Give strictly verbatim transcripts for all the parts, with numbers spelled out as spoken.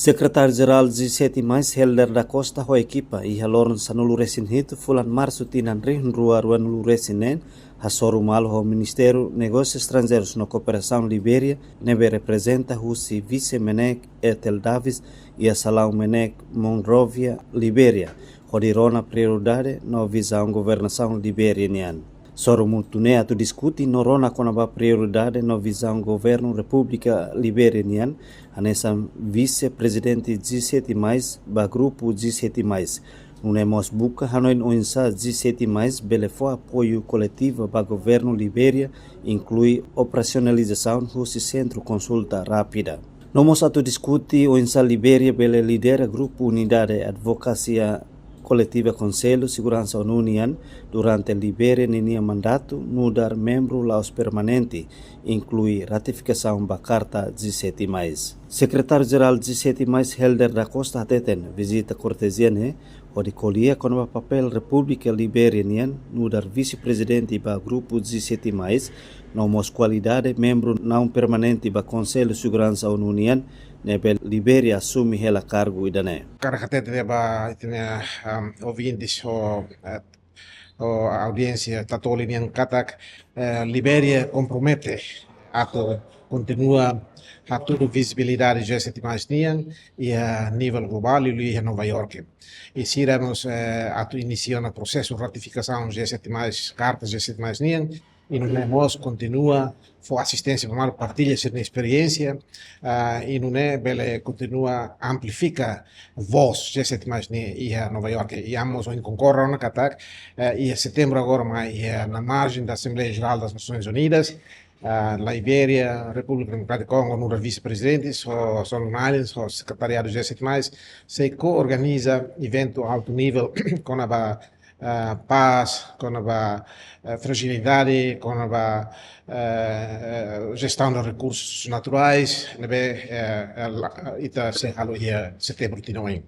Sekretáriu Jerál G sete mais, Helder da Costa, ho ekipa, iha loron sanulu-resin-hitu fulan Marsu tinan rihun rua ruanulu-resin-neen, hasoru malu ho Ministériu Negósius Estranjeirus no Kooperasaun Libéria, ne'ebé reprezenta husi Vise-MNEK Ethel Davis iha salaun MNEK Monrovia, Libéria, hodi rona prioridade no vizaun governasaun Libéria nian. Sorumutu ne'e atu diskute no rona kona-ba prioridade no vizaun governu Repúblika Libéria nian, hanesan vise-prezidente G sete mais ba grupu G sete mais. Nune'e mós buka hanoin oinsá G sete mais bele fó apoiu koletiva ba governu Libéria, inklui operasionalizasaun husi sentru konsulta rápida. No mós atu diskute oinsá Libéria bele lidera grupu Unidade Advokasia Koletiva Konsellu Seguransa ONU nian durante Libéria ninia mandatu nu'udar membru la'ós permanente, inklui ratifikasaun ba karta G sete mais. Sekretáriu Jerál G sete mais, Helder da Costa, hateten vizita kortezia ne'e hodi ko'alia kona-ba papél Repúblika Libéria nian nu'udar vise-prezidente ba grupu G sete mais, no mós kualidade membru naun permanente ba Konsellu Seguransa ONU nian, ne'ebé Libéria asume hela kargu ida-ne'e. Hakarak hateten ba ita-nia, um, ouvintes ho, eh, ho audiénsia Tatoli nian katak, eh, Libéria kompromete atu kontinua hatudu vizibilidade G sete mais nian iha nivel globál, liuliu iha Nova Iorke. I sira mós, eh, atu inisia ona prosesu ratifikasaun G sete mais, karta G sete mais nian, i nune'e mós kontinua fó asisténsia ba malu, partilla sira-nia esperiénsia, ah, i nune'e bele kontinua amplifika vós G sete mais nian iha Nova Iorke. I ami mós ohin konkorda ona katak, eh, iha setembru agora mai iha na margem da Assembleia Geral das Nações Unidas, ah, Libéria, Repúblika Demokrátika Kongo, nu'udar vise-prezidentes, ho Solomon Islands, ho sekretariadu G sete mais, sei koorganiza eventu altu nivel kona-ba, ah, pás, kona-ba, eh, frajilidade, kona-ba, eh, eh, jestaun de rekursus naturais, ne'ebé, eh, eh, la-, ita sei halo iha setembru tinan oin.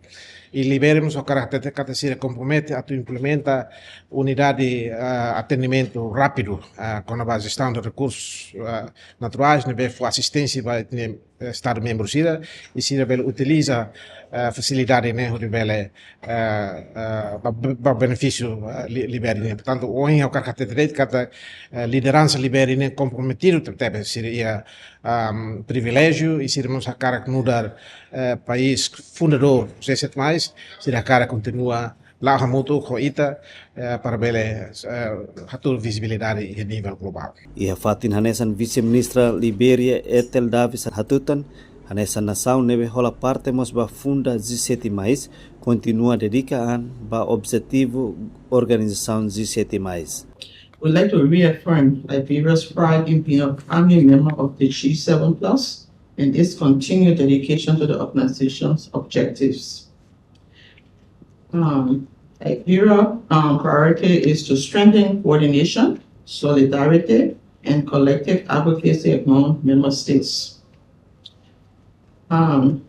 I Libéria mós hakarak hateten katak sira kompromete atu implementa unidade, eh, atendimentu rápidu, eh, kona-ba jestaun de rekursus, eh, naturais, ne'ebé fó asisténsia ba, eh, Estadu membru sira, i sira bele utiliza, eh, fasilidade ne'e hodi bele, eh, eh, ba, ba benefísiu, eh, Li-, Libéria nian. Portantu, ohin ha'u hakarak hateten de'it katak, eh, lideransa Libéria nian komprometidu tebetebes, sira iha, um, priviléjiu, i sira mós hakarak nu'udar, eh, país fundadór G sete mais, sira hakarak kontinua la'o hamutuk ho ita, eh, para bele, eh, hatudu vizibilidade iha nivel globál. Iha fatin hanesan, Vise-Ministra Libéria Ethel Davis hatutan, hanesan nasaun ne'ebé hola parte mós ba funda G sete mais, kontinua dedika an ba objetivu organizasaun G sete mais. We'd like to reaffirm Liberia's pride in being a founding member of the G seven plus and its continued dedication to the organization's objectives. Um, Liberia, um, priority is to strengthen coordination, solidarity, and collective advocacy among member states. Um,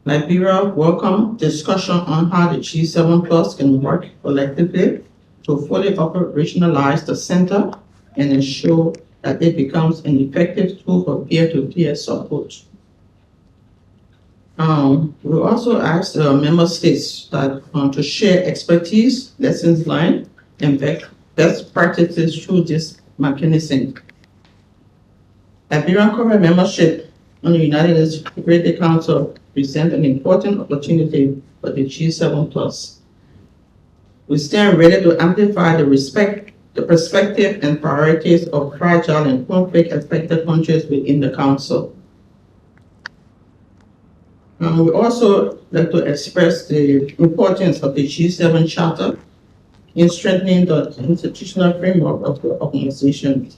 Liberia welcome discussion on how the G seven plus can work collectively to fully operationalize the center and ensure that it becomes an effective tool for peer-to-peer support. Um, we also ask the member states that, uh, to share expertise, lessons learned, and be-, best practices through this mechanism. Liberian current membership on the United Nations Security Council presents an important opportunity for the G seven plus. We stand ready to amplify the respect, the perspective and priorities of fragile and conflict-affected countries within the Council. Um, we also like to express the importance of the G seven Charter in strengthening the institutional framework of the organization.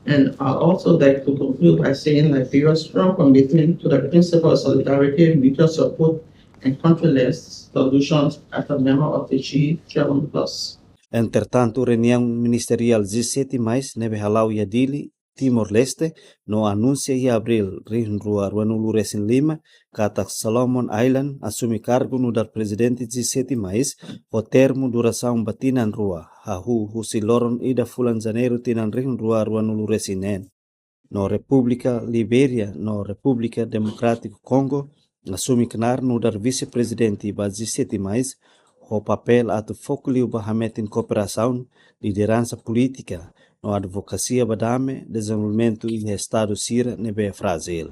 And I also like to conclude by saying Liberia's strong commitment to the principle of solidarity, mutual support, and conflict solutions as a member of the G seven plus. Entretantu, reuniaun ministeriál G sete mais ne'ebé hala'o iha Dili, Timor-Leste, no anunsia iha Abríl rihun rua ruanulu-resin-lima, katak Solomon Islands asume kargu nu'udar prezidente G sete mais, ho termu durasaun ba tinan rua, hahú husi loron ida fulan Janeiru tinan rihun rua ruanulu-resin-neen. No Repúblika Libéria no Repúblika Demokrátiku Kongo asume knaar nu'udar vise-prezidente ba G sete mais, ho papél atu foku liu ba hametin kooperasaun, lideransa polítika no advokasia ba dame, dezenvolvimentu iha estadu sira ne'ebé frájil.